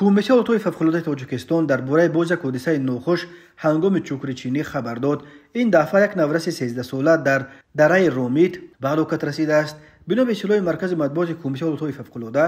Кумитаи ҳолатҳои фавқулодаи Тоҷикистон дар бораи боз як ҳодисаи нохуш ҳангоми чукричинӣ хабар дод. Ин дафъа як навраси 13сола дар дараи Ромит ба ҳалокат расидааст. Бино ба иттилои Маркази матбуоти Кумитаи ҳолатҳои фавқулода,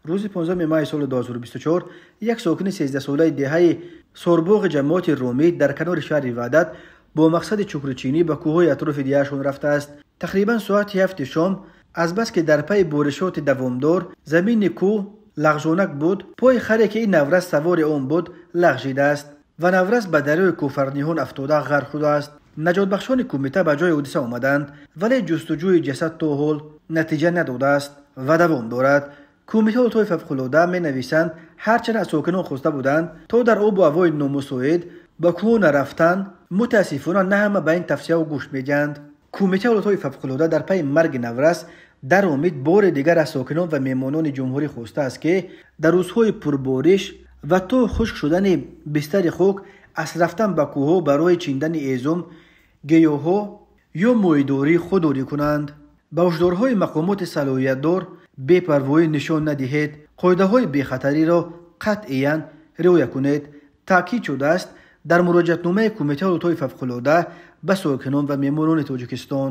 рӯзи 15 майи соли 2024 як сокини 13солаи деҳаи Сорбоғи ҷамоати Ромит дар канори шаҳри Ваҳдат бо мақсади чукричинӣ ба кӯҳҳои атрофи деҳаашон рафтааст. Тақрибан соати 7 шом, азбаски дар пайи боришоти давомдор замини кӯҳ лағжонак буд, пои харе, ки ин наврас савори он буд, лағжидааст ва наврас ба дарёи Куфарниҳон афтода ғарқ шудааст. Наҷотбахшони кумита ба ҷои ҳодиса омаданд, вале ҷустуҷӯи ҷасад то ҳол натиҷа надодааст ва давом дорад. Кумитаи ҳолатҳои фавқулода менависанд, ҳарчанд аз сокинон хоста буданд, то дар обу ҳавои номусоид ба кӯҳ нарафтан, мутаассифона, на ҳама ба ин тавсияҳо гӯш медиҳанд. Кумитаи ҳолатҳои фавқулода дар пайи марги наврас дар Ромит бори дигар аз сокинон ва меҳмонони ҷумҳурӣ хостааст, ки дар рӯзҳои пурбориш ва то хушк шудани бистари хок аз рафтан ба кӯҳҳо барои чиндани ҳезум, гиёҳҳо ё моҳидорӣ худдорӣ кунанд. Ба ҳушдорҳои мақомоти салоҳиятдор бепарвоӣ нишон надиҳед, қоидаҳои бехатариро қатъиян риоя кунед, таъкид шудааст дар муроҷиатномаи Кумитаи ҳолатҳои фавқулода ба сокинон ва меҳмонони Тоҷикистон.